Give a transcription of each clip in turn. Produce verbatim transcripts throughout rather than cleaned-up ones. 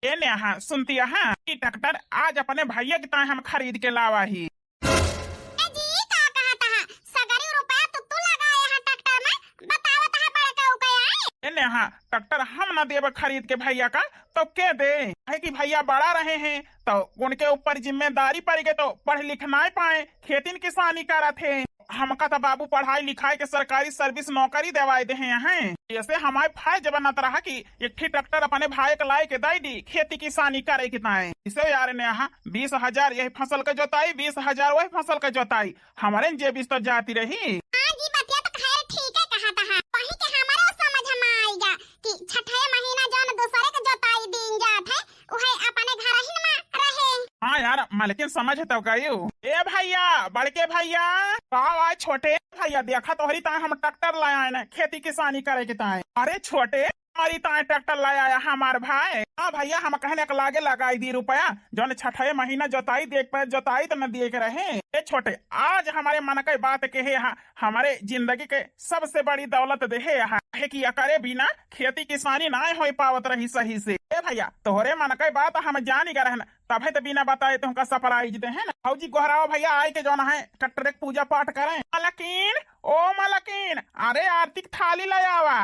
ए नेहा, सुनती है कि ट्रैक्टर आज अपने भैया के ताए हम खरीद के लावा ही। ए जी, का कहत हा? सगरी रुपया तो तू लगाए हा ट्रैक्टर में, बतावत हा बड़का उपाय। ए नेहा, ट्रैक्टर हम ना देब खरीद के भैया का, तो के दे? है कि भैया बड़ा रहे हैं, तो उनके ऊपर जिम्मेदारी पड़ गए, तो पढ़ लिख ना पाए, खेती किसानी करत है। हमका तो बाबू पढ़ाई लिखाई के सरकारी सर्विस नौकरी देवाए दे हैं। ऐसे हमारे फर्ज बनत रहा कि एक ठी ट्रैक्टर अपने भाई के लाए के दे दी, खेती किसानी करे के ताए। इसे यार ने यहाँ बीस हजार यही फसल के जोताई, बीस हजार वही फसल के जोताई, हमारे जेबिस तो जाती रही। हाँ जी, बतिया तो खैर ठीक है कहत हा। वही के हमारे समझ में आएगा कि छठे महीना जौन दूसरे के जोताई दीन जात है, उहे अपने घर ही में रहे। हाँ यार, मलकिन समझ तो गयू। ए भैया, बड़के भैया, का आए छोटे भैया, देखा तोहरी ताए हम ट्रैक्टर लाए आए ना, खेती किसानी करे के ताए। अरे छोटे, हमारी ताए ट्रैक्टर लाए आया हमार भाई। हाँ भैया, हम कहने के लागे लगाई दी रुपया, जौन छठे महीना जोताई देख पे जोताई तो न दिए के रहे। ए छोटे, आज हमारे मन के बात कहे हा, हमारे जिंदगी के सबसे बड़ी दौलत देहे हा, है कि एकरे बिना खेती किसानी नाय होई पावत रही सही से। ए भैया, तोहरे मन के बात हम जानी गए रहन, तबे तो बिना बताए तुमका सरप्राइज दे है ना। भौजी गोहरावा भैया आए के जौन है ट्रैक्टर के पूजा पाठ करें। मलकिन, ओ मलकिन, अरे आरती के थाली ले आवा।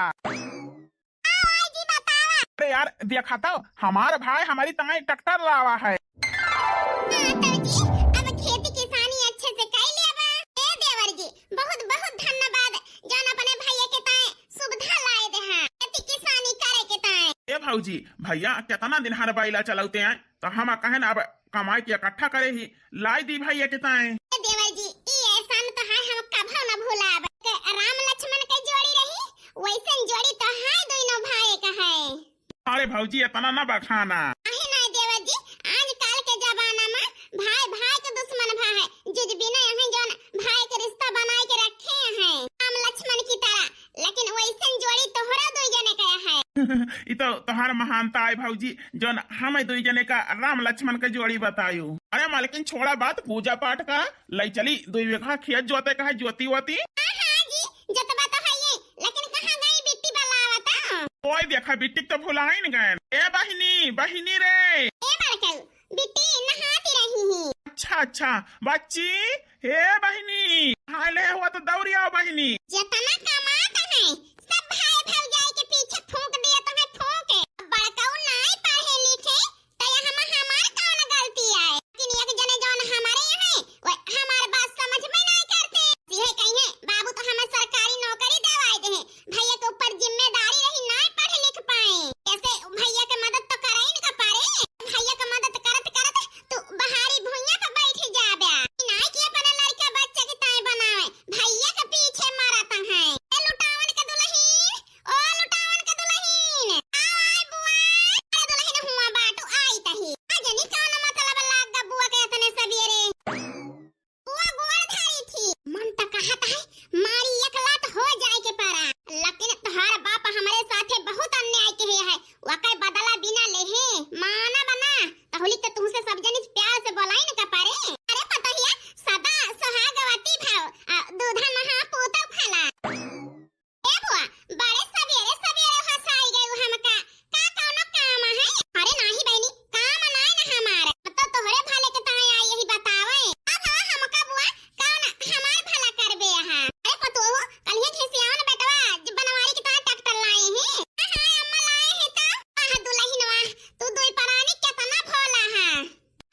हाँ जी, बतावा। अरे यार, देखा तो हमार भाई हमारी ताई ट्रैक्टर लावा है। हाँ तो जी, अब खेती किसानी अच्छे से कर लेबा। ए देवर जी, बहुत बहुत धन्यवाद जौन अपने भैया के ताए सुविधा लाए दे हैं खेती किसानी करे के ताए। ए भौजी, भैया कितना दिन हर बैला चलौते हैं, तो हम कहन अब कमाई के इकट्ठा करे ही, लाई दी भैया के ताए। ए देवर जी, ई एहसान तो है हम कभो न भुलाब। के राम लक्ष्मण के जोड़ी रही, वैसन जोड़ी तो है दोनों भाई का है। अरे भौजी, इतना ना बखाना। अहे नाय देवर जी, आजकल के जमाना में भाई भाई के दुश्मन भा है। जुज बिना यहाँ जौन भाई के रिश्ता बनाए के रखे हैं राम लक्ष्मण की तरह, लेकिन वैसन जोड़ी तोहरा दुई जने का है। ई तो तोहार महानता है भौजी, जौन हमें दुई जने का राम लक्ष्मण के जोड़ी बतायु। अरे मालकिन, छोड़ा बात पूजा पाठ का, ले चली दुई बीघा खेत जोते का है, जोती वोती। हाँ, हाँ जी, जोतबा तो है ये, लेकिन कहाँ गई बिट्टी बलावता? ओए देखा, बिट्टी तो भुलाइन गए। ए बहिनी, बहिनी रे। ए बड़कऊ, बिट्टी नहाती रही ही। अच्छा, अच्छा, बच्ची, हे बहिनी, हाले हुआ तो दौड़ी आओ बहिनी। जितना कमात है, सब भाई भौजाई के पीछे फूंक दिए तो है फूंक। बड़कऊ नाई पढ़े लिखे, तो यहाँ में हमार कौन गलती आए? लेकिन एक जने जौन हमारे यहाँ है, वो हमार बात समझ में नाई करते। सीहे कहीं है, बाबू तो हमें सरकारी नौकरी देवाए दे हैं, भैया के ऊपर जिम्मेदारी रही, नाई पढ़ लिख पाए। ऐसे भैया के मदद तो कराइन का पारे। भैया के मदद करत करत तू बहारी भुइयां पे बैठ जाबे। नाई कि अपने लड़का बच्चा के ताए बनावे, भैया के पीछे मारत हैं। ए लुटावन के दुल्हन, ओ लुटावन के दुल्हन, आव आय बुआ। अरे दुल्हन हुआ बाटू आई तही। आ जनी कौन मतलब लाग गा बुआ के इतने सवेरे। बुआ गोड़ धरी थी। मन त कहत है मारी एक लात हो जाए के परा, लेकिन तोहार बाप हमरे साथे बहुत अन्याय किहे है, वकर बदला बिना लेहे मानब ना। तहुली त तुमसे सब जनी प्यार से बोलाई न का पारे। अरे पतोहिया सदा सुहागवती भव, आ, दूधा महा पूतव फला। ए बुआ, बड़े सबेरे सबेरे हंसाई गयू हमका, का कौनो काम है? अरे नाही बहिनी, काम नाय न हमार, अब तो तोहरे भले के ताई आई यही बतावे। अब हाँ हमका बुआ, कौन हमार भला करबे यहाँ? अरे पतोहू, कलिया खिसियावन बेटवा, जब बनवारी के ताई ट्रैक्टर लाए हैं। हाँ, हाँ, अम्मा लाए हैं तो। आह दुल्हन वाह, तू दुई परानी केतना भोला है।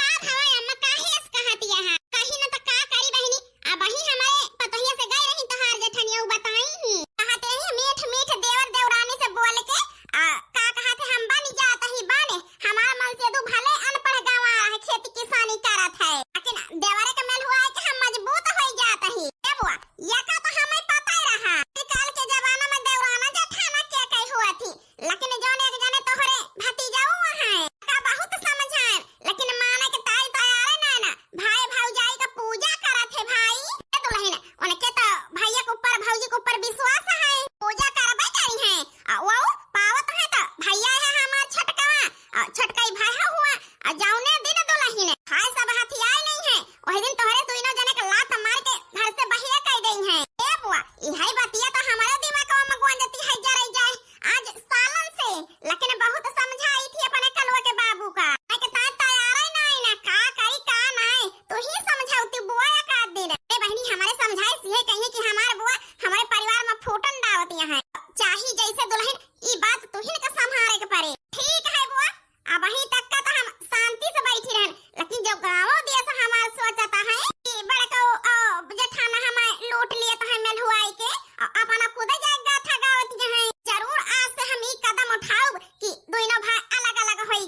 का भवा अम्मा, काहे अस कहत यहाँ? कही न त का करी बहिनी, अबही हमरे पतोहिया से गई रही तोहार जेठनिया, उ बताई ही। कहत रही मीठ मीठ देवर देवरानी से बोल के, आ, का कहत है हम बन जात ही बने, हमार मन से दू भले अनपढ़ गंवार है, खेती किसानी करत है, लेकिन देवरे के मेल हुआ है कि हम मजबूत हो जात ही। ए बुआ, ये का तो हमें पता ही रहा, आजकल के जमाना में देवराना जेठाना के कही हुआ थी, लेकिन जौन एक जने तोहरे भतीजाऊ हैं, का बहुत समझाए, लेकिन माने के ताई तैयारे ना ना। भाई भौजाई का पूजा करत है भाई। ए दुल्हन, उनके तो भैया के ऊपर, भौजी के ऊपर विश्वास है, पूजा करबे करी हैं। आ वो पावत है तो भैया है हमार छोटका, आ छोटका ही भाई है हुआ, आ जौने दिन दुल्हन खाए सब हथियाए नहीं है, वही दिन तोहरे दुइनो जने के लात मार के घर से बहिरे कर देई हैं। ए बुआ, इहै बतिया तो हमारे दिमाग में गूंजती है जरई जाए। आज सालन से, लेकिन बहुत समझाई थी अपने कलुआ के बाबू।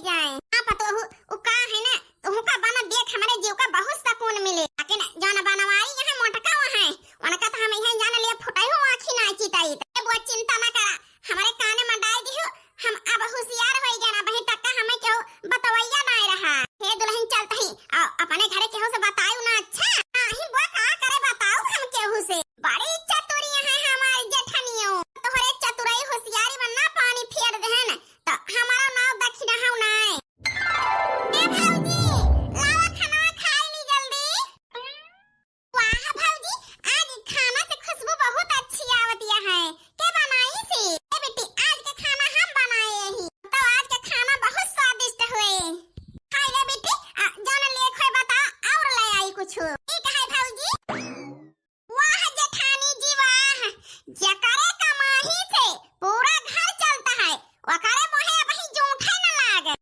जाए। हाँ पतोहू, उ का है ना, तुहू का बना देख हमरे जीव का बहुत सुकून मिले। लेकिन जौन बनवारी यहाँ मोटका वहाँ है, उनका तो हम यहाँ जान लिए फुटाई हो आँखी ना चिताई। ए बुआ चिंता ना करा, हमरे काने में डाल दिहु, हम अब होशियार होई गए ना, बही तक का हमें केहू बतवैया ना रहा। हे दुल्हन चलत ही, आ अपने घरे केहू से बतायु ना, अच्छा? नाही बुआ का करे बताऊ हम केहू से। बड़ी चतुरिया है हमारी जेठनियो, तोहरे चतुराई होशियारी में ना पानी फेर देहन, तो हमारा नाव दक्षिणा हौ नाय। ए भौजी, लावा खाना खाई ली जल्दी। वाह भौजी, आज खाना से खुशबू बहुत अच्छी आवतिया है। के बनाई सी? ए बेटी, आज के खाना हम बनाए ही। तो आज के खाना बहुत स्वादिष्ट हुए। खाई ले बेटी, आ, जौन लेख होए बता और ले आई कुछ। ठीक है भौजी। वाह जेठानी जी वाह, जकरे कमाही से पूरा घर चलता है, ओकरे मोहे अबही जूठे न लागे।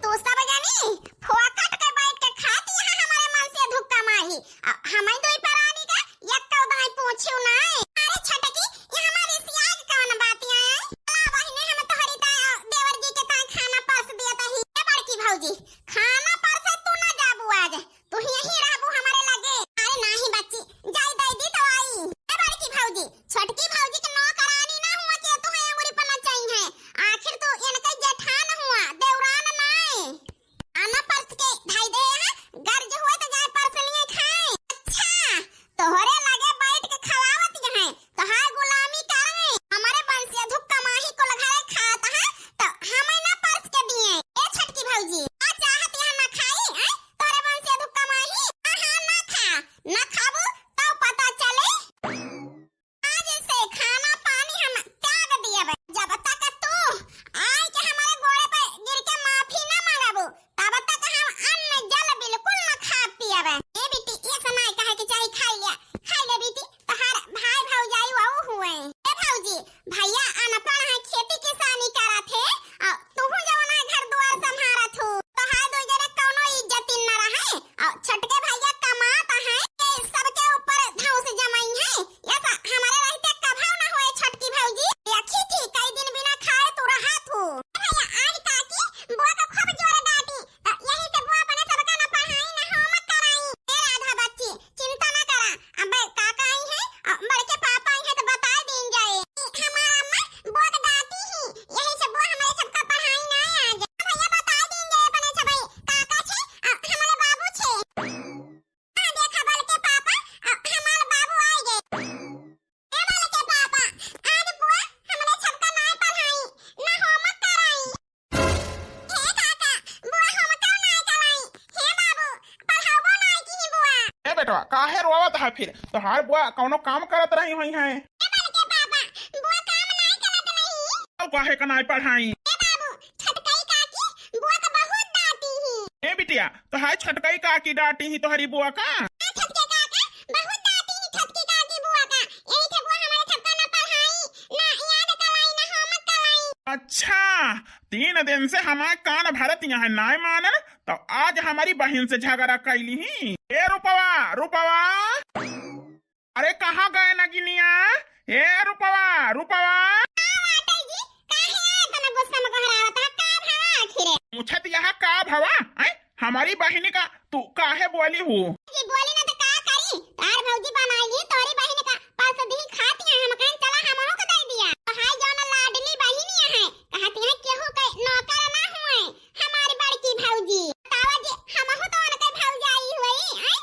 तू सब जानी, फोकट के बैठ के खाती है हमारे मन से धुक्का माही। आ, हमें दोई परानी का यक्कल दाई पूछियो नाय। अरे छटकी, ये हमारे सियाग कौन बात है? ला बहिने, हम तोहरी ता देवर जी के ता खाना परस दिया ता ही। ए बड़की भौजी, खाना परसे तू ना जाबू आज, तू यहीं रहबू हमारे लगे। अरे नाही बच्ची, जाई दई दी दवाई। ए बड़की भौजी, छोटकी भौजी के नौकरानी ना हुआ के तू है अंगुरी पर नचाई है। आखिर तू इनके जेठान हुआ, देवरान नाय। आना परस के धाई दे यहाँ, गर्ज हुए तो जाए परस लिए खाए। अच्छा, तोहरे लगे बैठ के खवावत यहाँ, तोहार गुलामी करे। हमारे बंसिया धुक्का माही को लगा खात है, तो हमें ना परस के दिए। ए छोटकी भौजी, आ चाहत यहाँ ना खाई, हैं? तोहरे बंसिया धुक्का माही, हाँ, हाँ, ना खा, ना खाबू, तब पता चले। आज से खाना पानी हम त्याग दियब। जब तक तू आए के हमारे गोड़े पे गिर के माफी ना मांगबू, तब तक हम अन्न जल बिल्कुल न खा पियब। ए बेटी, ये समय कहे के चाही, खाई लिया, खाई ले बेटी, तोहार भाई भौजाई वहू हुए। ए भौजी, भैया अनपढ़ है, खेती किसानी करत है, और तू जवन है घर दुआर संभारत हो, तोहार दो जने कौनो इज्जत न रहे, और छोटके भैया कमात है, ये सबके ऊपर धौंस जमाई है। ऐसा हमारे रहते कभो न होए छोटकी भौजी। देखी थी कई दिन बिना खाए तू रहा थू। भैया आज काकी बुआ का खूब जोर डांटी, तो यही से बुआ अपने सबका न पढ़ाई न होमवर्क कराई। ए राधा बच्ची चिंता न करा, अब काका आई है और बड़के पापा आई है तो बता दीन जाए। हमार अम्मा बहुत डांटी ही, यही से बुआ हमारे सबका पढ़ाई ना आज। भैया बता दीन जाए अपने सबई काका छे और हमारे बाबू छे। हाँ, देखा बड़के पापा, अ, हमार बाबू आए गए। ए बड़के पापा, आज बुआ हमरे सबका नाय पढ़ाई, ना होमवर्क कराई। हे काका, बुआ होमवर्क नाय कराई। हे बाबू, पढ़ाबो नाय की बुआ। ए बेटवा, काहे रोवत है फिर? तोहार बुआ कौनो काम करत रही हुई है। ए बड़के पापा, बुआ काम नाय करत नहीं। तो काहे का नाय पढ़ाई? ए बाबू, छोटकई काकी बुआ का बहुत डांटी ही। ए बिटिया, तोहार छोटकई काकी डांटी ही तोहरी बुआ का? हाँ, छोटके काका, बहुत डांटी ही छोटकी काकी बुआ का। यही से बुआ हमारे सबका ना पढ़ाई, ना याद कराई, ना होमवर्क कराई। अच्छा, तीन दिन से हमार कान भरत यहाँ नाय मानन, तो आज हमारी बहिन से झगड़ा कैली ही। ए रूपवा, रूपवा। अरे कहाँ गए नगिनिया? ए रूपवा, रूपवा। का बात है जी? काहे इतना गुस्सा में गोहरावत है? का भवा आखिर? पूछत यहाँ का भवा? हैं? हमारी बहिनी का तू काहे बोली हू? जी बोली ना तो का करी? तार भौजी बनाई ली तोरी बहिनी का परस दी खाती है, हम कहन चला हमहू को दे दिया। तो हाय जौन लाडली बहिनी है, कहती है केहू के नौकर ना हुए। हमारी बड़की भौजी, बतावा जी, हमहू तो उनके भौजाई हुई, हैं?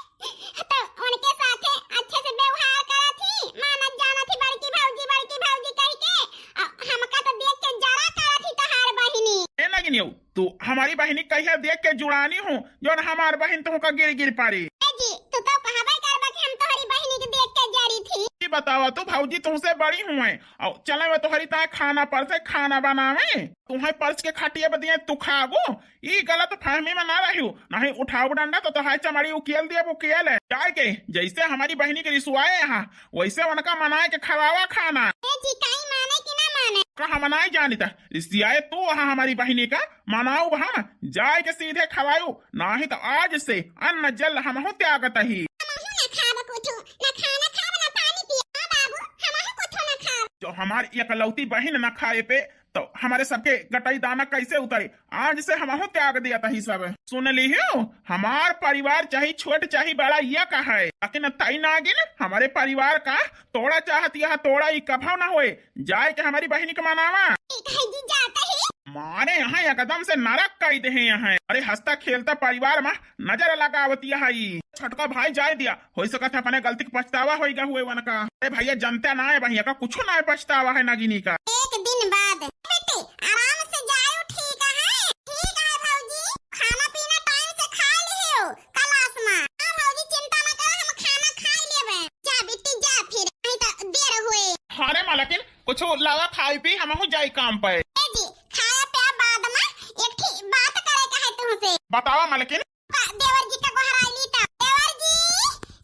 तो उनके साथे अच्छे से व्यवहार करत ही, मानत जानत ही, बड़की भौजी, बड़की भौजी कह के, अ, हमका तो देख के जरा करत ही तोहार बहिनी। ए नगिनियो, तू हमारी बहिनी कहिया देख के जुड़ानी हूँ, जौन हमार बहिन तुमका गिर गिर पारी। ए जी, तू तो कहबे करबा कि हम तोहरी बहिनी के देख के जरी थी। ई बतावा तू भौजी तुमसे बड़ी हुए, और चले वे तोहरी ताए खाना परसे खाना बनावे, तुम्हें परस के खटिया पे दिए तू खाबो, ई गलत फहमी में ना रहियो, नहीं उठाओ डंडा तो तोहार चमड़ी उकेल दिया, उकेल है। जाए के जैसे हमारी बहिनी के रिसवाए यहाँ, वैसे उनका मनाए के खवावा खाना। ए जी, काई माने कि ना माने? कहा मनाए जानी था, रिसियाए तू वहाँ हमारी बहिनी का मनाऊ हम, जाए के सीधे खवाऊ, नहीं तो आज से अन्न जल हमहू त्यागत ही। हमहू ना खाब कुछ, ना खाना खाब, ना पानी पियब। हाँ बाबू, हमहू कुछ ना खाब। जो हमार एकलौती बहिन ना खाए पे तो हमरे सबके गटई दाना कैसे उतरे? आज से हमहू त्याग दिया तही सब। सुन लिहियो, हमार परिवार चाहे छोट चाहे बड़ा, ये का है, लेकिन तई नागिन हमरे परिवार का तोड़ा चाहत, यह तोड़ा ई कभव ना होए। जाए के हमारी बहिनी के मनावा। ठीक है जी, जाते ही। मारे यहाँ एकदम से नरक कई दे हैं यहाँ। अरे हंसता खेलता परिवार में नजर लगावतिया है ई। छोटका भाई जाए दिया, हो सकत है अपने गलती के पछतावा होइगा हुए वनका। अरे भैया जनते ना है भैया का कुछ ना है पछतावा है नगिनी का। एक दिन बाद। बेटी आराम से जाओ, ठीक है? ठीक है भौजी, खाना पीना टाइम से खा लियो क्लास में। हाँ भौजी चिंता ना करो, हम खाना खा लेबे। जा बेटी जा फिर, नहीं तो देर हुए। हाँ रे मालकिन, कुछ लावा खाई पी, हमहू जाई काम पे। ए जी, खाया पिया बाद में एक ठी बात करे के है तुमसे। बतावा मालकिन। का देवर जी का गोहराई ली त। देवर जी,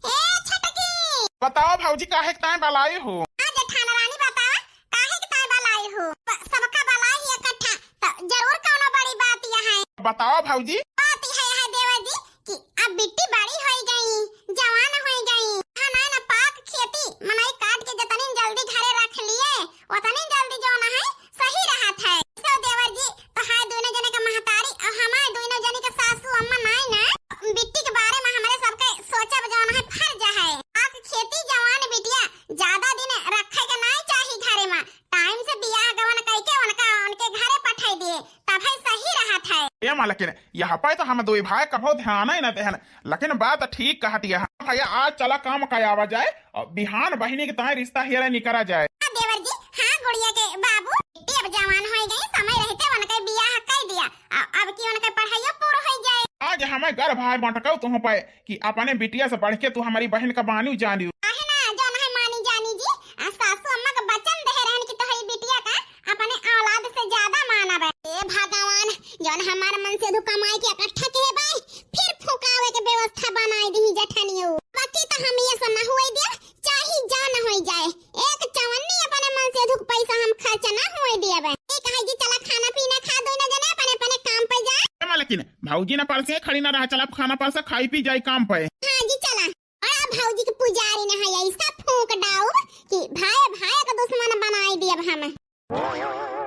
ए छटकी। बतावा भौजी काहे के ताए बलाई हो? हाँ जेठान रानी बतावा, काहे के ताए बलाई हो? प-, सबका बलाई ही इकट्ठा, त जरूर कौनो बड़ी बात यह है। बतावा भौजी। बात यह है देवर जी कि अब बिट्टी बड़ी होई गई, जवान होई गई, धान ना पाक खेती मनई काट के जतनी जल्दी घरे रख लिए, उतनी जल्दी जौन है सही रहत है। सो देवर जी, तोहार दोनों जने के महतारी और हमार दोनों जने के सासू अम्मा नाई ना, बिट्टी के बारे में हमरे सबके सोचब जौन है फर्ज है। पाक खेती जवान बिटिया ज्यादा दिन रखे के नाई चाही घरे में। टाइम से बियाह गवन करके उनका उनके घरे पठाई दिए, तब है सही रहत है। ए मालकिन, यह पे तो हम दुई भाई कभो ध्यान ही न देहन, लेकिन बात ठीक कहत यह। भैया, आज चला काम कयावा जाए और बिहान बहिनी के ताए रिश्ता हेरे निकरा जाए। हाँ देवर जी, हाँ गुड़िया के बाबू, बेटी अब जवान होई गई, समय रहते उनके बियाह कर दिया, अ-, अब की उनके पढ़ाइयो पूर होई जाए। आज हमें गर्व है मोटकऊ तुह पे कि अपने बिटिया से बढ़ के तू हमारी बहन का बानू जानियो। काहे ना जौन है मानी जानी जी, आ सासू अम्मा का वचन दे रहन कि तोहरी बिटिया का अपने औलाद से ज्यादा मानब। ए भगवान, जौन हमार मन से धु कमाई के इकट्ठा के बा, फिर फुकावे के व्यवस्था बनाई दी जेठनियो। बाकी तो हम ये सब ना हुए दिया, चाहे जान होई जाए, एक चवन्नी अपने मन से धुक पैसा हम खर्च ना हुए दिया बा। ए कहे जी चला खाना पीना खा, दोनों जने अपने अपने काम पे जाए। ए मालकिन, भौजी ना परसे खड़ी ना रहा, चला खाना परसा खाई पी जाई काम पे। हाँ जी चला। बड़ा भौजी के पुजारी न है, ऐसा फूंक डाउब कि भाई भाई का दुश्मन बनाई दियब हम।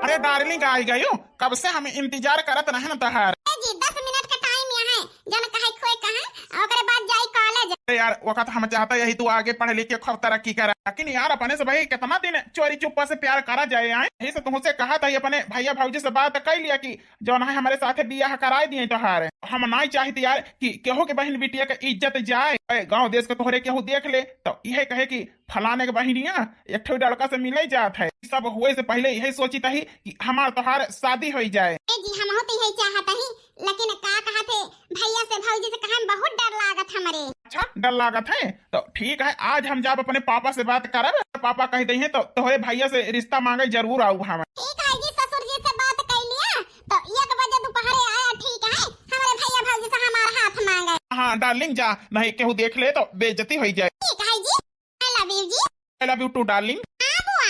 अरे डार्लिंग, आई गयो, कब से हम इंतजार करत रहन तोहार। ए जी, दस मिनट का टाइम यहाँ है, जन कहे खोए कहे, ओकरे बाद जाई कॉलेज। अरे यार, वक्त हम चाहता यही तू आगे पढ़ लिख के खूब तरक्की करा, लेकिन यार अपने से भाई कितना दिन चोरी चुप्पा से प्यार करा जाए आए, यही से तुमसे कहा था, अपने भैया भौजी से बात कर लिया कि जौन है हमरे साथे बियाह कराए दिए तोहार। हम नाई चाहित यार कि केहू के बहिन बिटिया के इज्जत जाए, ए, गाँव देश के तोहरे केहू देख ले तो यह कहे कि फलाने के बहिनिया एक ठो लड़का से मिले जात है। सब हुए से पहले यही सोचित ही कि हमार तोहार शादी होई जाए। ए जी, हमहू तो यही चाहत ही, लेकिन का कहत है, भैया से भौजी से कहे में बहुत डर लागत हमरे। अच्छा, डर लागत है तो ठीक है, आज हम जाब अपने पापा से बात करब, पापा कह दे हैं तो तोहरे भैया से रिश्ता मांगे जरूर आऊ हम। ठीक है जी, ससुर जी से बात कर लिया तो एक बजे दोपहरे आया, ठीक है, हमारे भैया भौजी से हमारा हाथ मांगे। हाँ डार्लिंग जा, नहीं केहू देख ले तो बेइज्जती होई जाए। ठीक है जी, I love you जी। I love you too darling। हाँ बुआ।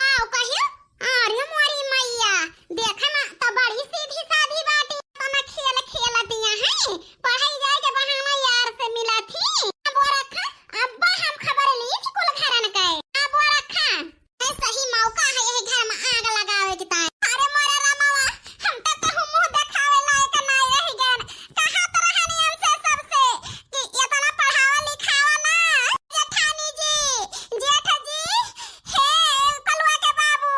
आओ कहियो। अरे मोरी मैया, देखे में तो बड़ी सीधी साधी बाटी, अपना खेल खेलतिया है, पढ़ाई जाए के बहाना यार से मिला थी। अब वो रखा, अब्बा हम खबर ली थी कुल घरन के। अब वो रखा, ए सही मौका है यही घर में आग लगावे के ताई। अरे मोरे रामवा, हम तो कहूँ मुंह देखावे लायक नाय रह गए। कहत रहनी हमसे सबसे कि इतना पढ़ावा लिखावा ना, जेठानी जी, जेठ जी, हे कलुआ के बाबू।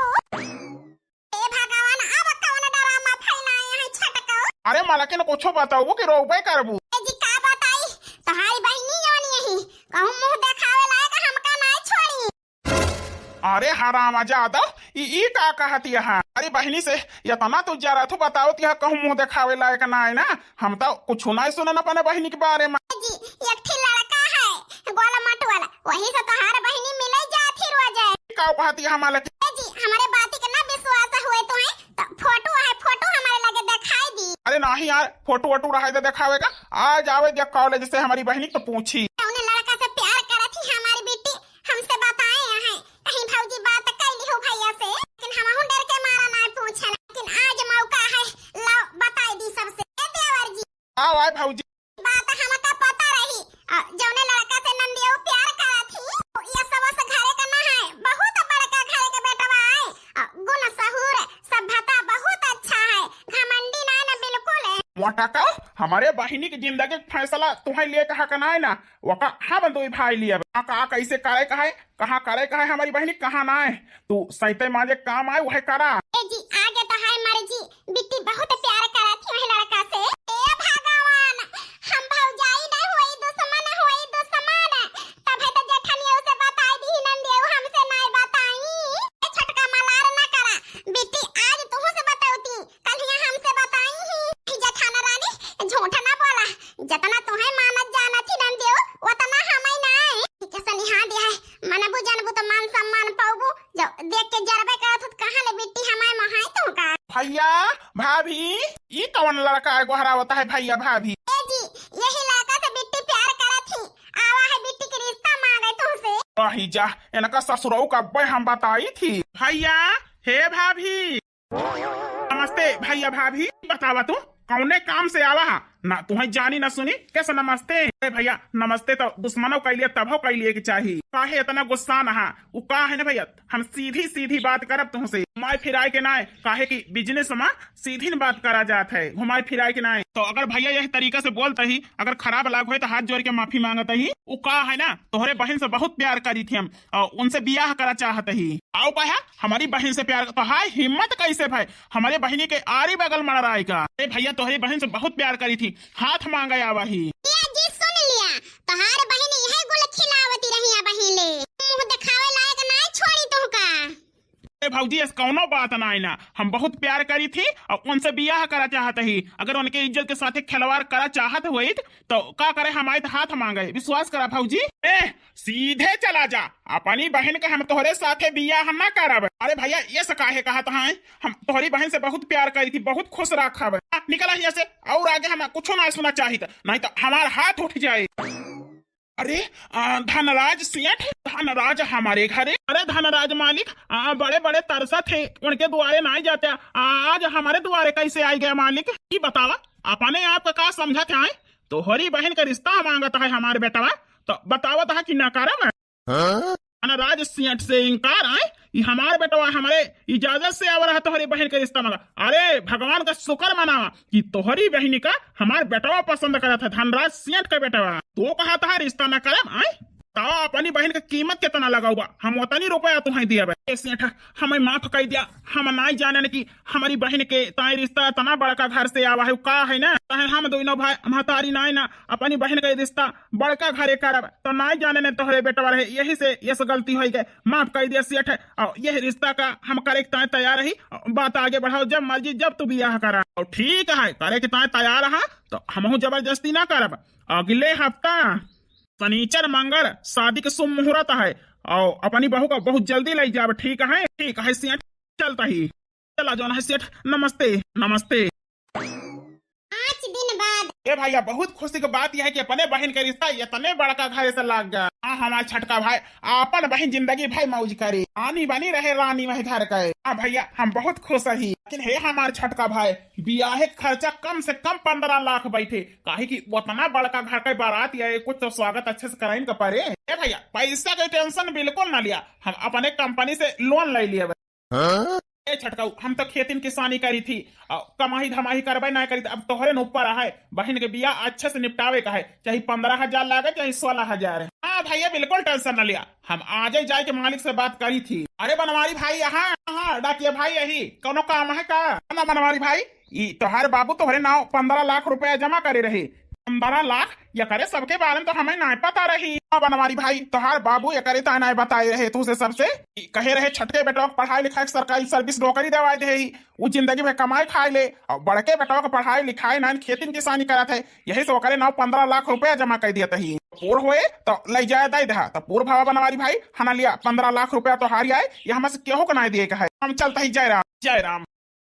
ए भगवान, अब कौन ड्रामा फैलाए हैं छटकऊ? अरे मालकिन, कुछो बताऊ कि रोबे करबू? ए जी, का बताई? तोहारी बहिनी जवन यही कहूँ मुंह देखावे लायक हमका नाय छोड़ी। अरे हराम जादव, ई, ई का कहत यहाँ? अरे बहिनी से इतना तू जरा तू बताओ तिहा कहूँ मुंह देखावे लायक नाय ना, हम तो कुछ नाय सुनन अपने बहिनी के बारे में। ए जी, एक ठी लड़का है, गोल मटोल, वही से तोहार बहिनी मिले जात ही रोज है। का कहत यहाँ मालकिन? ए जी, हमारे बाती के ना विश्वास हुए तो है, तो फोटो है, फोटो हमारे लगे दिखाई दी। अरे नहीं यार, फोटो वोटो रहे तो दिखावेगा, आज आवे दिया कॉलेज से हमारी बहिनी तो पूछी। उन्हें लड़का से प्यार करत ही हमारी बेटी, हमसे बताए यहाँ, कहीं भौजी बात कर ली हो भैया से, लेकिन हमहू डर के मारा ना पूछे, लेकिन आज मौका है, लाओ बताई दी सबसे। ए देवर जी, आओ आए भौजी। बात हमका पता रही, आ, जौने लड़का से नंदियो प्यार करत ही, ये सब से घरे का ना है, बहुत बड़का घरे के बेटवा है, आ, गुण सहूर, सभ्यता मोटका, हमरे बहिनी के जिंदगी के फैसला तुहैं लेके हक नाय ना, वका हम दुइ भाई लियब। का, का, कैसे करे का है, कहाँ करे का है हमरी बहिनी, कहाँ नाय, तू सैते माजे काम आए, वह करा। ए जी, आगे तो है मर्जी, बिट्टी बहुत प्यार करत ही वही लड़का से। ए भगवान, हम भौजाई नहीं होई, दुश्मन होई, दुश्मन। तब है तो जेठनियो से बताई दी, नंदियो हमसे नहीं बताई। ए छोटका मलार ना करा, बिट्टी आज तुहू से बतौती, कलिया हमसे बताई ही। ए जेठान रानी, झूठ ना बोला, जतना तुहैं मानत जानत ही नंदियो, वतना हमैं नाय। ठीक है, सनिहा दिया है, मनबू जानबू तो मान सम्मान पाउबू, जब देख के जरबे करत हो, तो कहाँ ले बिट्टी हमैं मोहाई तुहका। भैया, भाभी, ई कौन लड़का है गोहरावत है भैया भाभी? ए जी, यही लड़का से बिट्टी प्यार करत ही, आवा है बिट्टी के रिश्ता मांगे तुहसे। वही जा, इनका ससुरऊ का अब्बे हम बताई थी। भैया, हे भाभी, नमस्ते भैया भाभी, बतावा तू कौने काम से आवा हा? ना तुहैं जानी ना सुनी, कैसे नमस्ते? अरे भैया, नमस्ते तो दुश्मनों के लिए तभो के लिए के चाही। काहे इतना गुस्सा ना हा? उ का है ना भैया, हम सीधी सीधी बात करब तुहसे, घुमाए फिराए के नाय, काहे कि business में सीधी न बात करा जात है, घुमाए फिराए के नाय। तो अगर भैया यह तरीका से बोलत ही, अगर खराब लाग होए तो हाथ जोड़ के माफी मांगत ही। उ का है ना, तोहरे बहिन से बहुत प्यार करी थी हम, और उनसे बियाह करा चाहत ही। आओ कहा, हमरी बहिन से प्यार, तो हाय हिम्मत कैसे भाई, हमरे बहिनी के आरी बगल मड़राए का? ए भैया, तोहरी बहिन से बहुत प्यार करी थी, हाथ मांगे आवा ही। ए जी सुन लिया, तोहार बहिन यह गुल खिलावती रही अब हिले, मुंह दिखावे लायक नाय छोड़ी तुहका। ए भौजी, ऐस कौनो बात नाय ना, हम बहुत प्यार करी थी और उनसे बियाह करा चाहत ही। अगर उनके इज्जत के साथे खिलवाड़ करा चाहत होइत तो का करे, हम आइत हाथ मांगे। विश्वास करा भौजी। ए, सीधे चला जा, अपनी बहन के हम तोहरे साथे बियाह ना करब। अरे भैया, ये से काहे कहत हैं? हम तोहरी बहन से बहुत प्यार करी थी, बहुत खुश रखब। आ, निकला हियाँ से, और आगे हम कुछ ना सुना चाहित, नहीं तो हमार हाथ उठ जाए। अरे, आ, धनराज सेठ, धनराज हमारे घरे। अरे धनराज मालिक, आ, बड़े बड़े तरसत है, उनके दुआरे नाहीं जाते, आ, आज हमारे दुआरे कैसे आई गया मालिक? ई बतावा, अपने आप का का समझत है? तोहरी बहन का रिश्ता मांगत है हमार बेटवा, तो बतावत है कि ना करब। हाँ? धनराज सेठ से इनकार आए, ई हमार बेटवा हमरे इजाजत से आवा रहा तोहरी बहन का रिश्ता मांगा। अरे भगवान का शुक्र मनावा कि तोहरी बहन का हमार बेटवा पसंद करत है, धनराज सेठ का बेटवा। तो कहत है रिश्ता ना करब, आए? बतावा अपनी बहन का कीमत कितना लगाउबा, हम उतनी रुपया तुहैं दियब। ए सेठ, हमें माफ कर दिया, हम नाहीं जानेन कि हमारी बहन के ताई रिश्ता इतना बड़का घर से आवा है, का है ना, चाहे हम दोनों भाई महतारी नाहीं ना, अपनी बहन का रिश्ता बड़का घरे करब, तो नाहीं जानेन तोहरे बेटवा रहे, यही से यस गलती होइ गए, माफ कर दिया सेठ। और यह रिश्ता का हम करे के ताई तैयार ही, बात आगे बढ़ाओ, जब मर्जी जब तू बियाह करा। और ठीक है, करे के ताई तैयार है, तो हमहू जबरदस्ती ना करब। अगले हफ्ता सनीचर मंगर शादी के शुभ मुहूर्त है, और अपनी बहू का बहुत जल्दी ले जाब, ठीक है? ठीक है सेठ, चलता ही। चला जौन है सेठ, नमस्ते, नमस्ते। पाँच दिन बाद। ए भैया, बहुत खुशी की बात यह है कि अपने बहन के रिश्ता इतने बड़का घर से लाग गया। हाँ, हमार छोटका भाई, आपन बहन जिंदगी भर मौज करे, रानी बनी रहे, रानी वही घर के। हाँ भैया, हम बहुत खुश ही। लेकिन हे हमार छोटका भाई, बियाहे के खर्चा कम से कम पन्द्रह लाख बैठे, काहे कि उतना बड़का घर के बारात या कुछ तो स्वागत अच्छे से कराइन के परे। ए भैया, पैसा के tension बिल्कुल ना लिया, हम अपने company से loan ले लिए। हाँ? ए छटकाऊ, हम तो खेती किसानी करी थी, अ, कमाई धमाई करबे ना करी थी। अब तोहरे न ऊपर है, बहन के बियाह अच्छे से निपटावे का है, चाहे पन्द्रह हजार लागे, चाहे सोलह हजार। हाँ भैया, बिल्कुल tension न लिया, हम आज ही जाए के मालिक से बात करी थी। अरे बनवारी भाई, यहाँ, हाँ, डाकिया भाई, यही कौनो काम है का? ना बनवारी भाई, ई तोहार बाबू तोहरे नाव पन्द्रह लाख रुपया जमा करे रहे। पन्द्रह लाख? यकरे सबके बारे में तो हमें नाय पता रही। हाँ बनवारी भाई, तोहार बाबू यकरे ताय नाय बताए रहे तू से सबसे। ई कहे रहे छटके बेटवा के पढ़ाई लिखाई के सरकारी service नौकरी देवाए दे ही, उ जिंदगी में कमाए खाए ले, और बड़के बेटवा के पढ़ाई लिखाई नाय, खेती किसानी करत है, यही से ओकरे नाव पन्द्रह लाख रुपया जमा कर दिया तही। पूर होए तो ले जाए दे दहा, तो पूर भावा बनवारी भाई, हना लिया पन्द्रह लाख रुपया तोहारी आए, ये हमसे केहू के नाय दिए के है। हम चलता ही, जय राम, जय राम।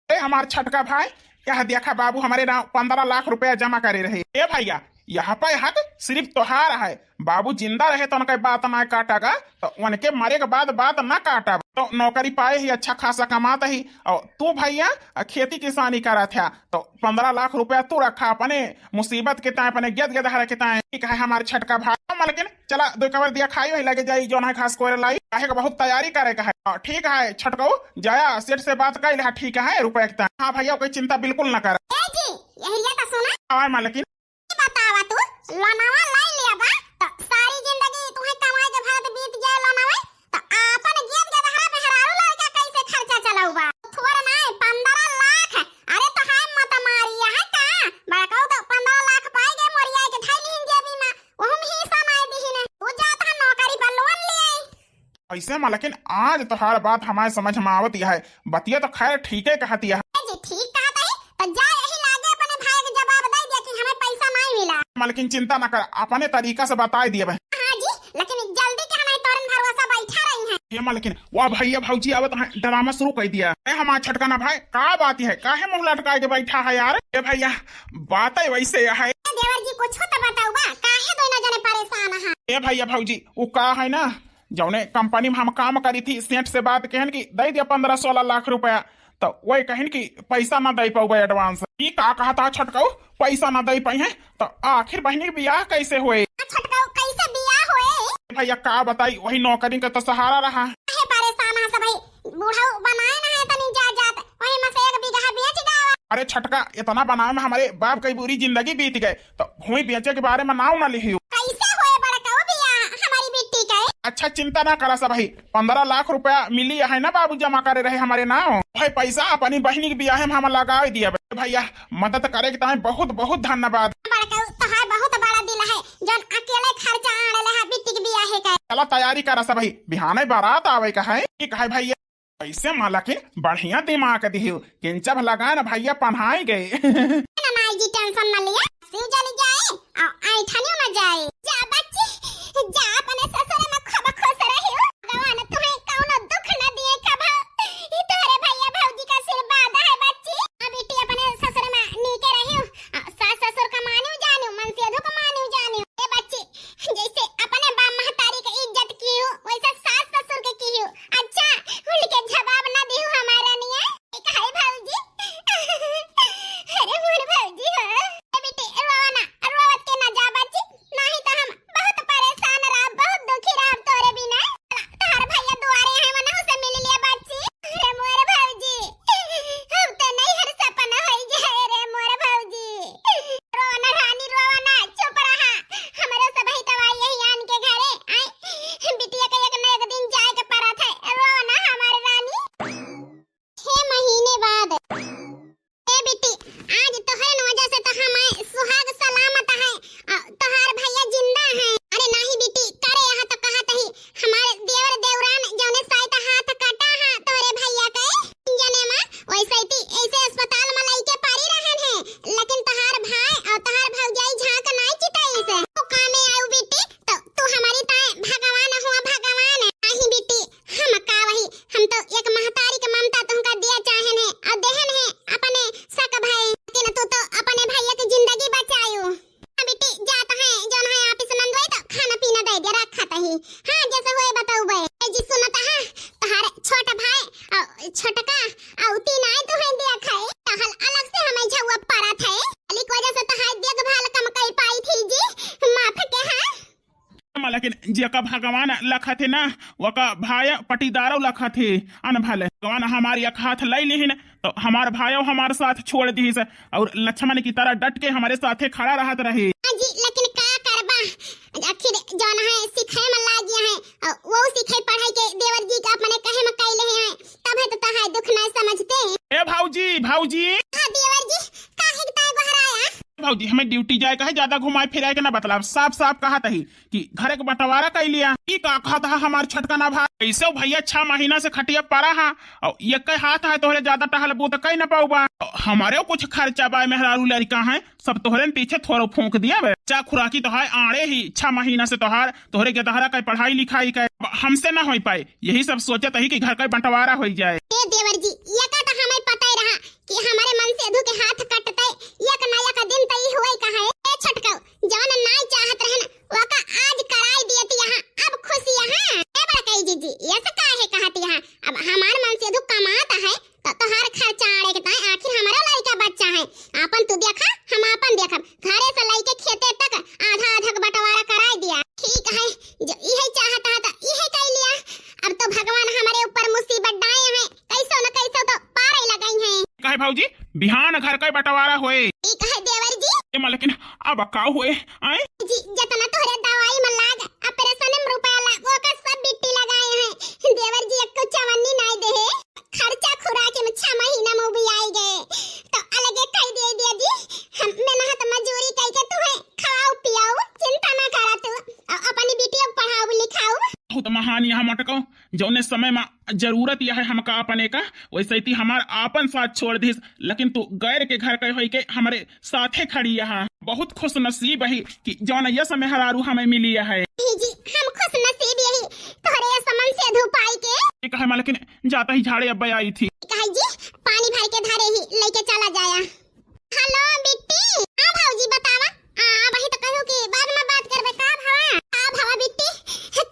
ए हमार छटका भाई, यह देखा बाबू हमरे नाव पन्द्रह लाख रुपया जमा करे रहे। ए भैया, यह पे हक सिर्फ तोहार है। बाबू जिंदा रहे तो उनके बात ना काटा गा, तो उनके मरे के बाद बात ना काटा। तो नौकरी पाए ही, अच्छा खासा कमात ही, और तू भैया खेती किसानी करत है, तो पन्द्रह लाख रुपया तू रखा अपने मुसीबत के ताय, अपने गेद गेदहर के ताय। ठीक है हमार छटका भाई, मलकिन चला, दो कवर दिया खाई, वही लगे जाई, जौन है घास कोरे लाई, काहे का बहुत तैयारी करे का है। हाँ, ठीक है, छटकऊ, जाया, सेठ से बात कर ले, हाँ, ठीक है, रुपया के ताय। हाँ भैया, कोई चिंता बिल्कुल ना कर। ए जी, यही लिया तो सुन। आय मालकिन। बतावा तू, लोनवा लाई लिया बा, तो सारी जिंदगी तुहे कमाए के भरत बीत जाए लोनवा, तो आपन गेद गेदहरा मेहरारू लड़का कैसे खर्चा चलाऊ बा? थोर नाय, पन्द्रह लाख। अरे तो हाय मत मारिया है का? बड़काऊ तो पन्द्रह लाख पाई गए, मोरिया के धई लीन जेबी में, ओहम ही समाय दीहिन। तू जात है नौकरी पर लोन लिए। ऐसे मालकिन, आज तोहार बात हमारे समझ में आवत है, बतिया तो खैर ठीके कहत है। ए जी, ठीक कहत है, तो जा यही लागे अपने भाई के जवाब दे दिया कि हमें पैसा नहीं मिला। मालकिन चिंता ना कर, अपने तरीका से बताई दिए बे। हाँ जी, लेकिन जल्दी के हमारे तोरन भरोसा बैठा रही हैं। ये मालकिन, वाह भैया भौजी आवत हैं, ड्रामा शुरू कर दिया। ए हमार छोटका ना भाई, का बात है, काहे मुंह लटकाए के बैठा है यार? ए भैया, बात है वैसे है। ए देवर जी, कुछ तो बताओ बा, काहे दोनों जने परेशान हैं? ए भैया भौजी, वो का है ना, जौने कंपनी में हम काम करी थी, सेठ से बात कहन कि दे दिया पन्द्रह सोलह लाख रुपया, तो वही कहिन कि पैसा ना दे पाऊबे एडवांस। ई का कहत है छोटकाऊ, पैसा ना दे पाई है, तो आखिर बहिनी के बियाह कैसे होए? छोटकाऊ, कैसे बियाह होए? भैया का बताई, वही नौकरी का तो सहारा रहा। काहे परेशान है सब भाई, बूढ़ऊ बनाए ना है तनी जायदाद, वही में से एक बीघा बेच गावा। अरे छोटका, इतना बनावे में हमारे बाप की पूरी जिंदगी बीत गए, तो भूमि बेचे के बारे में नाव ना लिहियो। कैसे होए बड़काऊ बियाह हमारी बिट्टी के? अच्छा चिंता ना करा सब भाई, पन्द्रह लाख रुपया मिली है ना बाबू जमा करे रहे हमारे नाव, वही पैसा अपनी बहिनी के बियाह में हम लगा दिया। भैया मदद करे के ताई बहुत बहुत धन्यवाद। बड़काऊ तोहार बहुत बड़ा दिल है, जौन अकेले खर्चा आने ले है बिट्टी के बियाह के। चला तैयारी करा सब भाई, बिहाने बारात आवे का है। ठीक है भैया। ऐसे मालकिन बढ़िया दिमाग दिहियो, किंचब लगाए ना भैया पन्हाई गए। ना माई जी टेंशन ना लिया, सिर जल जाए और ऐठनियों में जाए। जा बच्ची, जा अपने ससुर में खूब खुश रहियो। भगवान तुम्हें कौनो दुख न दिए कबो। ई तोहरे भैया भौजी का आशीर्वाद है बच्ची। अब बेटी अपने ससुर में नीके रहियो, आ सास ससुर का मानियो जानियो, मनसेधु का मानियो जानियो। ए बच्ची, जैसे अपने बाप महतारी के इज्जत कियो, वैसे सास ससुर के कियो। अच्छा, उनके जवाब ना दियो हमारा निया। एक है भौजी। अरे मोर भौजी हो। ए बेटी, रोवा ना, रोवत के ना जा बच्ची, नहीं तो हम बहुत परेशान रहा, बहुत दुखी रहा तोरे बिना। तोहर भैया दुआरे हैं, वनहु से मिल लिया बच्ची। अरे मोर भौजी, अब तो नहीं हर सपना होई जाए रे मोर भौजी। रोवा ना रानी, रोवा ना, चुप रहा। हमरो सब ही तवाई यही आन के घरे आए। बिटिया के एक न एक दिन जाए के परत है। रोवा ना हमार रानी। छह महीने बाद। ए बिट्टी, आज तोहरे न वजह से तो हमार सुहाग सलामत है, आ, तोहार भैया जिंदा है। अरे नाही बिट्टी, करे यहाँ तो कहत ही, हमार देवर देवरान जौने साइत हाथ कटा है तोहरे भैया के जने मा, वैसे ती ऐसे अस्पताल में लइके पड़ी रहन है, लेकिन तोहार भाई और तोहार भौजाई झांक नाई चिताई से। तो कामे आऊ बिट्टी, तो तू हमारी ताए भगवान हुआ भगवान। नाही बिट्टी, हम का वही, हम तो एक महतारी के ममता तुमका दिया चाहन है और देहन है अपने सक भाई, लेकिन तू तो अपने भैया की जिंदगी बचायू। हाँ बिट्टी, जात है, जौन है आप इस नंदवाई तो खाना पीना दे दे, रखत ही। हाँ, जैसे हुए बताऊ बे। ए जी सुनत है, तोहार छोट भाई और छोटका और तीन आए तो हैं दिया खाए, तहल अलग से हमें झुआ परत है। अली की वजह से तोहार देखभाल कम कर पाई थी जी, माफ के हाँ। मालकिन जेका भगवान लखत है ना, वका भाई पटीदारो लखत है। अन भले भगवान हमार एक हाथ लई लिहिन, तो हमार भायो हमार साथ छोड़ दिहिस और लक्ष्मण की तरह डट के हमारे साथे खड़ा रहत रहे। हाँ जी, लेकिन का करबा, आखिर जौन है सिखाए में लाग गया है, और वो सिखाई पढ़ाई के देवर जी का अपने कहे में कैले हैं, तब है तो तहाय दुख ना समझते। ए भौजी, भौजी। हाँ देवर जी, काहे के ताय बहराया? भौजी, हमें ड्यूटी जाए का है, ज्यादा घुमाए फिराए के ना बतलाव, साफ साफ कहत ही कि घरे के बंटवारा कर लिया। ई का कहत हा हमार छोटका ना भाई? ऐसे भैया छह महीना से खटिया पड़ा हा और ये कई हाथ है तोहरे ज्यादा टहल बूत कई ना पाऊबा। हमारे कुछ खर्चा बा, मेहरारू लड़का है, सब तोहरे न पीछे थोरो फूंक दिया बे। चा खुराकी तोहार आड़े ही, छह महीना से तोहार, तोहरे के तोहरा का पढ़ाई लिखाई का हमसे ना होई पाए, यही सब सोचत ही कि घर का बंटवारा होई जाए। ए देवर जी, ये का तो हमें पता ही रहा कि हमारे मनसेधु के हाथ कटते एक ना एक दिन तो ई होए का है। ए छोटकऊ, जवन नाई चाहत रहन, ओका आज कराई दियत यहाँ, अब खुश यहाँ। ए बड़कई जीजी, ये से काहे कहत यहाँ? अब हमार मनसेधु कमात है, तो तोहार खर्चा आड़े के ताई आखिर हमारा लड़का बच्चा है। आपन तू देखा, हम आपन देखब। घरे से लइके खेते तक आधा आधा के बंटवारा कराई दिया। ठीक है, जो इहे चाहत है तो इहे कर लिया। अब तो भगवान हमारे ऊपर मुसीबत डाए हैं, कैसो न कैसो तो पार ही लगाई हैं। काहे भौजी, बिहान घर का बंटवारा होए। ठीक है देवर जी। ए लेकिन अब का हुए? आए? जी, जतना तोहरे दवाई में लाग, ऑपरेशन में रुपया लाग, ओकर सब बिट्टी लगाए हैं। देवर जी एक्को चवन्नी नाई देहे। खर्चा खुराक में छह महीना में भी आई गए, तो अलगे कह दे दिया जी, हम मेहनत मजूरी कह के तुम्हें खवाऊ पियाऊ, चिंता ना करा तू, और अपनी बिटिया को पढ़ाऊ लिखाऊ। बहुत महान यहाँ मटको, जौने समय में जरूरत यह है हमका अपने का, वैसे ही हमार आपन साथ छोड़ दिस, लेकिन तू गैर के घर के होई के हमरे साथे खड़ी यहाँ। बहुत खुश नसीब है कि जौन यस मेहरारू हमें मिली है। जी, हम खुश नसीब यही तोहरे समन से धुपाई के। ये कहे मालकिन, जाता ही झाड़े अब्बे आई थी। कहे जी, पानी भर के धरे ही लेके चला जाया। हेलो बिट्टी। हाँ भौजी बतावा। आ, वही तो कहू कि बाद में बात करबे। का भवा? का भवा बिट्टी?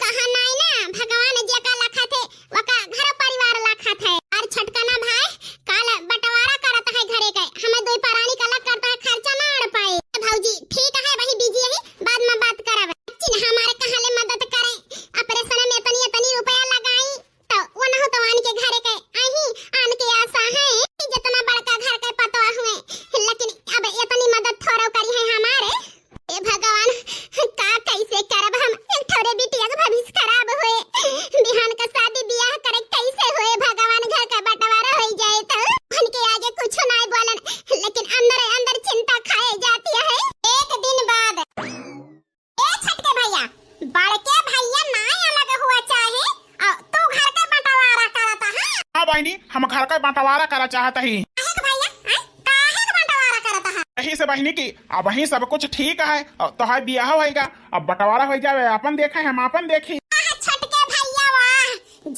कहा नाई ना, भगवान जेका लखा थे, वका घर परिवार लखा थे। और छोटका ना भाई, काल बंटवारा करत है घरे के, हमें दुई परानी का अलग करता है, खर्चा ना अड़ पाए। भौजी ठीक है, वही बिजी है, बाद में बात करब। चिन्ह हमारे कहाँ ले मदद करे, ऑपरेशन में इतनी इतनी रुपया लगाई, तो वो ना हो तो आन के घरे के आही, आन के आशा है कि जितना बड़का घर के पतोह हुए, लेकिन अब इतनी मदद थोड़ो करी है हमारे। ए भगवान, का कैसे करब हम? एक ठोरे बिटिया के भविष्य खराब होए, बिहान का शादी बियाह करे कैसे होए भगवान? घर का बंटवारा हो जाए तो। मन के आगे कुछ नाई बोलन, लेकिन अंदर अंदर चिंता खाए जाती है। एक दिन बाद, ए छोटके भैया, बड़के भैया नाई अलग हुआ चाहे, और तू घर के बंटवारा करत है। हाँ बहिनी, हम घर के बंटवारा करा चाहत ही। काहे के भैया? हैं? काहे के बंटवारा करत है? यही से बहिनी की, अब वही सब कुछ ठीक है, और तोहार बियाह होइगा, अब बंटवारा हो जावे, अपन देखे, हम अपन देखी। वाह छोटके भैया वाह,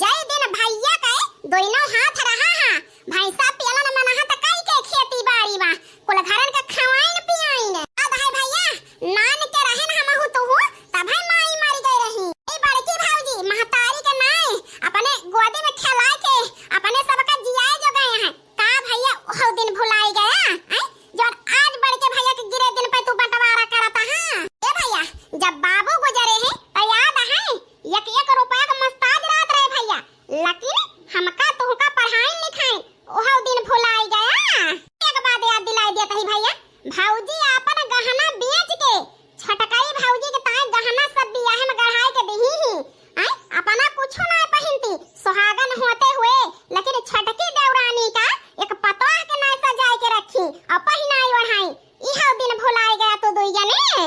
जय दिन भैया के दोनों हाथ रहा है, भैंसा पियलन मनहत कई के खेती बाड़ी बा, कुल घरन के खवाइन पियाइन। अब है भैया, नान के रहन हमहू तुहू, तब है माई मर गई रही। ए बड़की भौजी, महतारी के नाई, अपने गोदी में खेलाए के, अपने सबका जियाए जो गए हैं। का भैया, वो दिन भुलाई गया? हैं? जौन आज बड़के भैया के गिरे दिन पे तू बंटवारा करत है। ए भैया, जब बाबू गुजरे हैं, तो याद है, एक एक रुपया का मोहताज रहत रहे भैया, लेकिन हमका तुहका पढ़ाई लिखाई, ओहो दिन भुलाई गया। एक बात याद दिलाई देत ही भैया, भौजी आपन गहना बेच के छोटकई भौजी के ताई गहना सब बियाह में गढ़ाई के दिही ही। आय, अपना कुछ ना पहिनती, सुहागन होते हुए, लेकिन छोटकी देवरानी का एक पतोह के ना सजाए के रखी और पहिनाई ओढ़ाई। इहो दिन भुलाई गया तू दुई जने।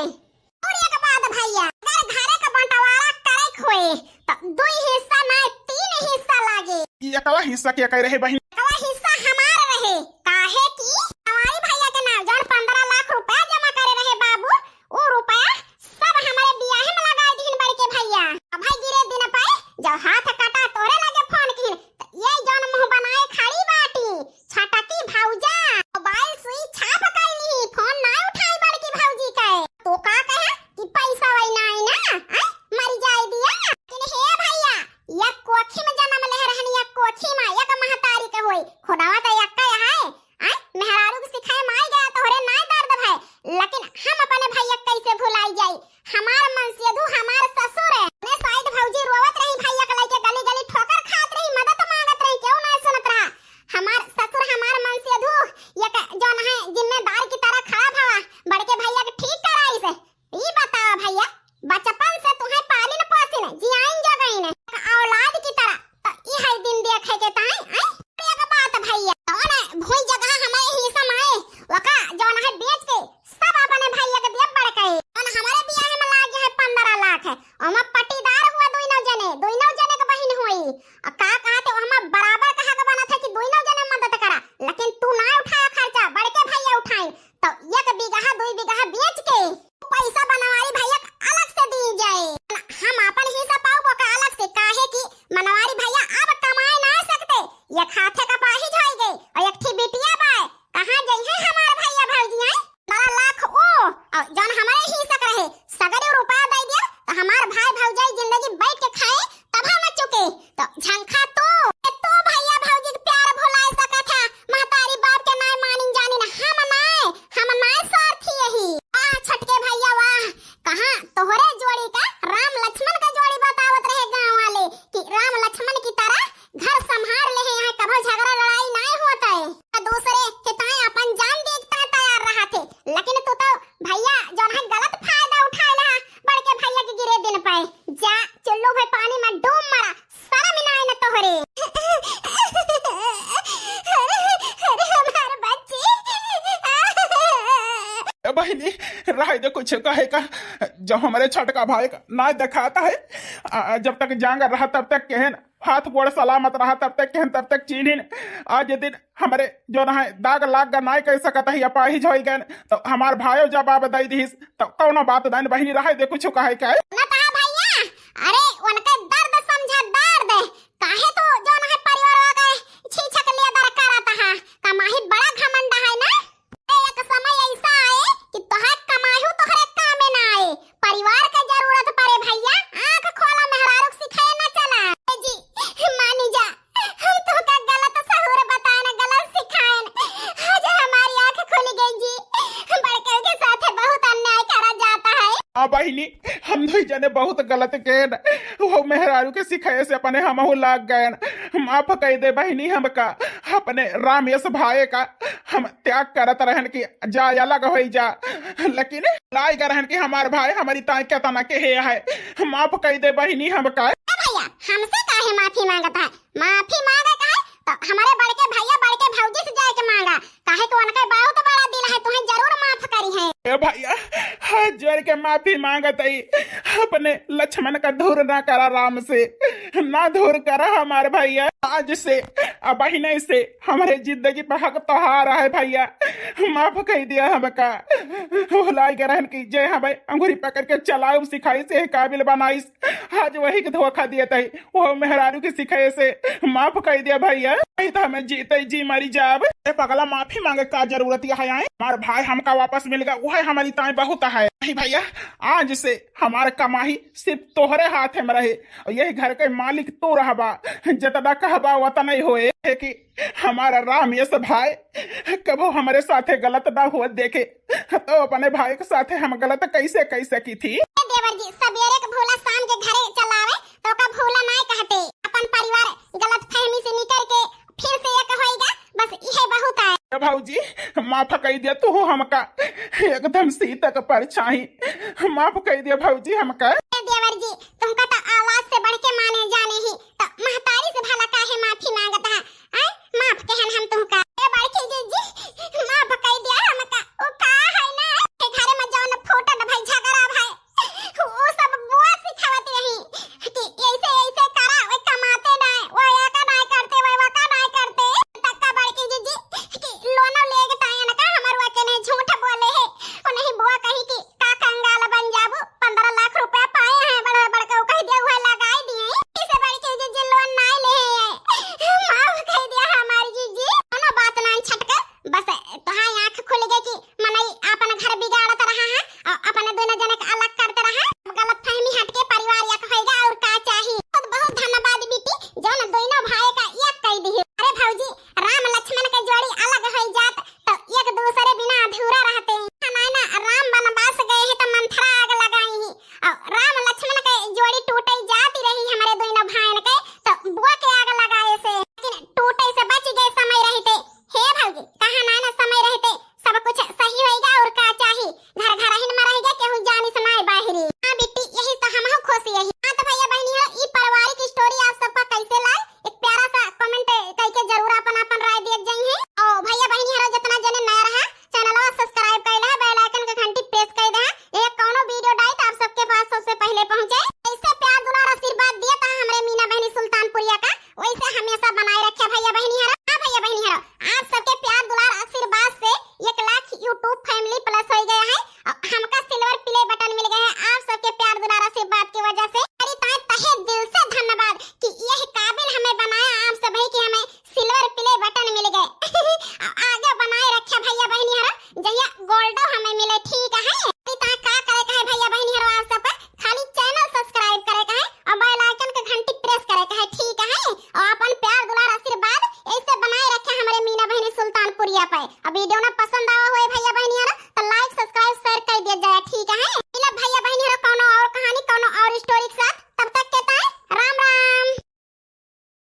और एक बात भैया, अगर घरे का बंटवारा करे के होए, तो दुई हिस्सा ना, तीन हिस्सा लागे। ई एकवा हिस्सा के कह रहे बहिन? एकवा हिस्सा हमार रहे, काहे कि हमारी भैया के नाम जौन पन्द्रह लाख रुपया जमा करे रहे बाबू, उ रुपया सब हमारे बियाहे में लगा दीन बड़के भैया। अब भाई गिरे दिन पे जब हाथ कटा तोरे लगे फोन किन, त ये जौन मुंह बनाए खड़ी बाटी, छटकी भौजा, मोबाइल स्विच ऑफ कइली, फोन ना उठाई बड़की भौजी के। तो का कहे कि पैसा वही ना आई ना, आय, मर जाए दिया। लेकिन हे भैया, या कोखी में जन्म ले रहनी, या कोखी में एक महतारी के होई, खुदावा तो यक्का है। आय, मेहरारू के सिखाए माई गया तोहरे नाय दर्द भय, लेकिन हम अपने भैया कैसे भुलाई जाई? हमार मनसेधू हमार ससुर है। ने साइड भौजी रोवत रही, भैया के लेके गली गली ठोकर खात रही, मदद मांगत रही, केहू ना सुनत रहा। हमार ससुर हमार मनसेधू एक जौन है जिम्मेदार की तरह खड़ा भवा, बड़के भैया के ठीक कराई से। ई बतावा भैया, बचपन से तुहे पालिन पोसिन, जियाइन जगइन, एक औलाद की तरह, तो ई है दिन देखे के ताई, आय? एक बात भैया, जौन भूई जगह हमारे हिस्सा में आए, वका जौन है बेच के सब अपने भैया के देब बड़के। जौन हमारे बियाह में लागे है पन्द्रह लाख है, ओमा पट्टीदार हुआ दुइनो जने, दुइनो जने के बहिन हुई। आ का कहते, ओमा बराबर कहा के बनत है कि दुइनो जने मदद करा, लेकिन तू ना उठाया खर्चा, बड़के भैया उठाई। तो एक बीघा, दुई बीघा बेच के पैसा बनवारी भैया के अलग से दी जाए। हम आपन हिस्सा पाऊ ओका अलग से, काहे कि मनवारी भैया अब कमाए ना सकते। एक हाथे का पाहिज होई गए और एक ठी बिटिया बाय, कहाँ जइहे हमार भैया भौजी आए? बारह लाख ओ, और जौन हमारे हिस्सा के रहे, सगरे रुपया दे दिया, तो हमार भाई भौजाई जिंदगी बैठ के खाए, तब हम चुके। तो झंखा तू, ए तू भैया भौजी के प्यार भुलाए सकत है, महतारी बाप के नाय मानिन जानिन, हम नाय, हम नाय स्वार्थी यही। वाह छटके भैया वाह, कहाँ तोहरे जोड़ी का राम लक्ष्मण का जोड़ी बतावत रहे गाँव वाले कि राम लक्ष्मण की तरह घर संभाल ले हैं, यहाँ कभो झगड़ा लड़ाई नाय होत है। दूसरे के ताए अपन जान दे के तैयार रहा थे, लेकिन तू तो नहीं, रहे दे कुछ कहे का, जब हमरे छोटका भाई का नाई देखात है, आ, जब तक जांगर रहा तब तक केहन, हाथ गोड़ सलामत रहा तब तक केहन, तब तक चीन्हिन। आज दिन हमरे जौन है दाग लाग गा, नाई कह सकत है, अपाहिज होइ गए, तो हमार भाइयो जवाब दइ दिहिस, तो कौनो बात नाई बहिनी, रहे दे कुछ कहे का। ना कहा भैया, अरे उनके दर्द समझा दर्द, काहे तू जौन है परिवारवा के छीछक लिया दर करत हा, कमाही बड़ा घमंड है ना। एक समय ऐसा आए कि तोहार कमाई तोहरे कामे ना आए, परिवार के जरूरत पड़े भैया, आँख खोला, मेहरारू के सिखाए ना चला। ए जी, मानी जा, हम तोहका गलत सहूर बताएन, गलत सिखाएन। आज हमारी आँख खुल गई जी, बड़के के साथ बहुत अन्याय करा जाता है। हाँ बहिनी, हम दुई जने बहुत गलत केन, वो मेहरारू के सिखाए से अपने हमहू लाग गएन। माफ कइ दे बहिनी हमका, अपने रामेश भाई का हम त्याग करत रहन कि जा अलग होइ जा, लेकिन लाइ गा रहन कि हमार भाई हमारी ताई केतना के हे है। माफ कइ दे बहिनी हमका। ए भैया, हमसे काहे माफी मांगत है? माफी मांगे का है तो हमारे बड़के भैया, बड़के भौजी से जाके मांगा, काहे कि उनका बहुत बड़ा दिल है, तुम्हें जरूर माफ करी है। ए भैया, हाथ जोड़ के माफी मांगत है, अपने लक्ष्मण का दूर ना करा राम से, ना दूर करा हमारे भैया। आज से, अब बहिने से हमारे जिंदगी पर हक तोहार है भैया, माफ कइ दिया हमका। भुलाई के रहन की जे हमें अंगूरी पकड़ के चलाऊ सिखाई से काबिल बनाइस, आज वही के धोखा दिए तही, वो मेहरारू के सिखाए से माफ कइ दिया भैया, नहीं तो हमें जीते जी मरी जाब। ए पगला, माफी मांगे का जरूरत है? आए हमार भाई हमका वापस मिल गया, वह हमारी ताई बहुत है। नहीं भैया, आज से हमार कमाई सिर्फ तोहरे हाथ में रहे, और यही घर के मालिक तू रहबा, जितना कहबा उतना ही होए। है कि हमारा रामेश भाई कबो हमरे साथे गलत ना हुआ देखे, तो अपने भाई के साथे हम गलत कैसे कह सकी थी? ए देवर जी, सबेरे के भूला शाम के घरे चलावे, तो का भूला नाय कहते। अपन परिवार गलतफहमी से निकल के फिर से एक होइगा, बस इहे बहुत है। ए भौजी, माफ कइ दिया तू हमका, एकदम सीता के परछाई, माफ कइ दिया भौजी हमका। ए देवर जी, तुमका तो औलाद से बढ़ के माने जाने ही, तो महतारी से भला काहे माफी मांगत है? आय, माफ कहन हम तुमका। ए बड़की जीजी, माफ कइ दिया हमका। उ का है ना, के घर में जौन फूटत भाई, झगड़ा भाई, उ सब बुआ सिखावत रही कि ऐसे, ऐसे करा, वे कमाते ना, वो एका ना करते, वे वका ना करते। तक्का बड़की जीजी कि लोनो लेके तायन का हमर वा के नहीं झूठ बोले है। उन्हीं बुआ कही कि का कंगाल बन जाबू, पन्द्रह लाख रुपया पाए हैं बड़ा बड़का, उ कह दिया हुआ लगाई दिए। इसे बड़की जीजी लोन ना ले है। माफ कह दिया हमारी जीजी। कोनो बात ना छटका, बस तोहार आँख खुल गए कि मनई आपन घर बिगाड़त रहा है और अपने दोनों जने के अलग करते रहा। अब गलतफहमी हट के परिवार एक होइगा और का चाही। बहुत बहुत धन्यवाद बेटी, जौन दोनों भाई का एक कह दी। अरे भौजी, राम लक्ष्मण के जोड़ी अलग हो जात तो एक दूसरे बिना अधूरा रहते। नाय ना, राम वनवास गए हैं तो मंथरा आग लगाई ही, और राम लक्ष्मण के जोड़ी टूटे जाती रही हमारे दोनों भाईन के, तो बुआ के आग लगाए से, लेकिन टूटे से बच गए समय रहते। हे भौजी, कहा नाय ना समय रहते सब कुछ सही होइगा और का चाही, घर घर ही में रहेगा, केहू जानी से नाय बाहरी। हाँ बिट्टी, यही तो हमहू खुश यही। हाँ तो भैया बहनी हो, ई पारिवारिक story आप सबका कैसे लाग? एक प्यारा सा comment करके जरूर अपन अपन राय दिए जाइए। और भैया बहनी हरो जितना जने नया रहा, channel subscribe कर ले, bell icon के घंटी press कर दे, एक कौनो video डाई तो आप सबके पास सबसे पहले पहुँचे। ऐसे प्यार दुलार आशीर्वाद दिया था हमरे मीना बहनी सुल्तानपुरिया का, वैसे हमेशा बनाए रखे भैया बहनी हरो। हाँ भैया बहनी हरो, आप सबके प्यार दुलार आशीर्वाद से एक लाख YouTube family plus हो गया है। अब हमका silver play button मिल गए हैं आप सबके प्यार दुलार आशीर्वाद की वजह से। अरे ताए तहे दिल से धन्यवाद कि यह काबिल हमें बनाया आप सभी कि हमें silver play button मिल गए। आगे बनाए रखे भैया बहनी हरो, जहिया goldo हमें मिले, ठीक है। अरे ताए का करे का है भैया बहनी हरो, आप सबका खाली channel subscribe करे का है और bell icon के घंटी press करे का है, ठीक है। और अपन प्यार दुलार आशीर्वाद ऐसे बनाए रखे हमारे मीना बहनी सुल्तानपुरिया पे। अब video ना